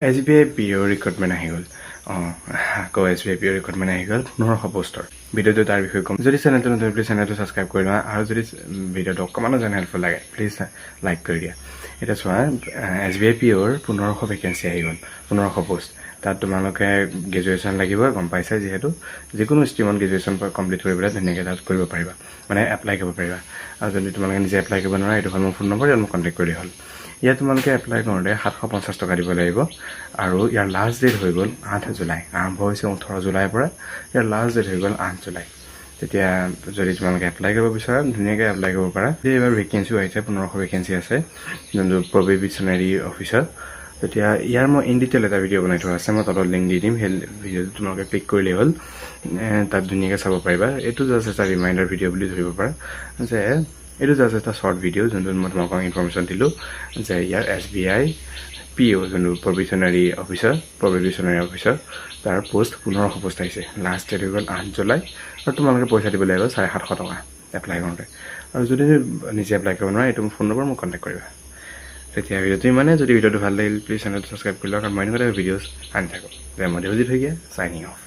SBI পিঅ' recruitment আহি গ'ল। অঁ, আকৌ এছবিআই পিঅ' ৰিক্ৰুটমেণ্ট আহি গ'ল 1500 পষ্টৰ। ভিডিঅ'টো তাৰ বিষয়ে ক'ম। যদি চেনেলটো নতুন, প্লিজ চেনেলটো ছাবস্ক্ৰাইব কৰি লোৱা আৰু যদি ভিডিঅ'টো অকণমানো যেন হেল্পফুল লাগে, প্লিজ লাইক কৰি দিয়া। এতিয়া চোৱা, এছবিআই পিঅ'ৰ 1500 ভেকেঞ্চি আহি গ'ল, 1500 পষ্ট। তাত তোমালোকে গ্ৰেজুৱেশ্যন লাগিব, গম পাইছা যিহেতু। যিকোনো ষ্ট্ৰীমত গ্ৰেজুৱেশ্যন কমপ্লিট কৰি পেলাই ধুনীয়াকৈ তাত কৰিব পাৰিবা, মানে এপ্লাই কৰিব পাৰিবা। আৰু যদি তোমালোকে নিজে এপ্লাই কৰিব নোৱাৰা, এইটো হ'ল মোৰ ফোন নম্বৰ, ইয়াত মোক কণ্টেক্ট কৰিলেই হ'ল। ইয়াত তোমালোকে এপ্লাই কৰোঁতে 750 টকা দিব লাগিব আৰু ইয়াৰ লাষ্ট ডেট হৈ গ'ল 8 জুলাই। আৰম্ভ হৈছে 18 জুলাইৰ পৰা, ইয়াৰ লাষ্ট ডেট হৈ গ'ল 8 জুলাই। তেতিয়া যদি তোমালোকে এপ্লাই কৰিব বিচৰা, ধুনীয়াকৈ এপ্লাই কৰিব পাৰা। এইবাৰ ভেকেঞ্চিও আহিছে, 1500 ভেকেঞ্চি আছে, যোনটো প্ৰবেশ্যনাৰী অফিচাৰ। তেতিয়া ইয়াৰ মই ইন ডিটেইল এটা ভিডিঅ' বনাই থোৱা আছে, মই তলত লিংক দি দিম। সেই ভিডিঅ'টো তোমালোকে ক্লিক কৰিলেই হ'ল, তাত ধুনীয়াকৈ চাব পাৰিবা। এইটো জাষ্ট এটা ৰিমাইণ্ডাৰ ভিডিঅ' বুলি ধৰিব পাৰা যে এইটো জাষ্ট এটা শ্বৰ্ট ভিডিঅ', যোনটোত মই তোমালোকক ইনফৰ্মেশ্যন দিলোঁ যে ইয়াৰ এছবিআই পিঅ', যোনটো প্ৰবেশ্যনাৰী অফিচাৰ, তাৰ পষ্ট 1500 পষ্ট আহিছে। লাষ্ট ডেট হৈ গ'ল 8 জুলাই আৰু তোমালোকে পইচা দিব লাগিব 750 টকা এপ্লাই কৰোঁতে। আৰু যদি নিজে এপ্লাই কৰিব নোৱাৰা, এইটো মোৰ ফোন নম্বৰ, মোক কণ্টেক্ট কৰিবা। তেতিয়া ভিডিঅ'টো ইমানে। যদি ভিডিঅ'টো ভাল লাগিল, প্লিজ চেনেলটো ছাবস্ক্ৰাইব কৰি লওক আৰু মই এনেকুৱা ভিডিঅ'ছ আনি থাকোঁ। যে মই দেৱজিত শইকীয়া, চাইনিং অফ।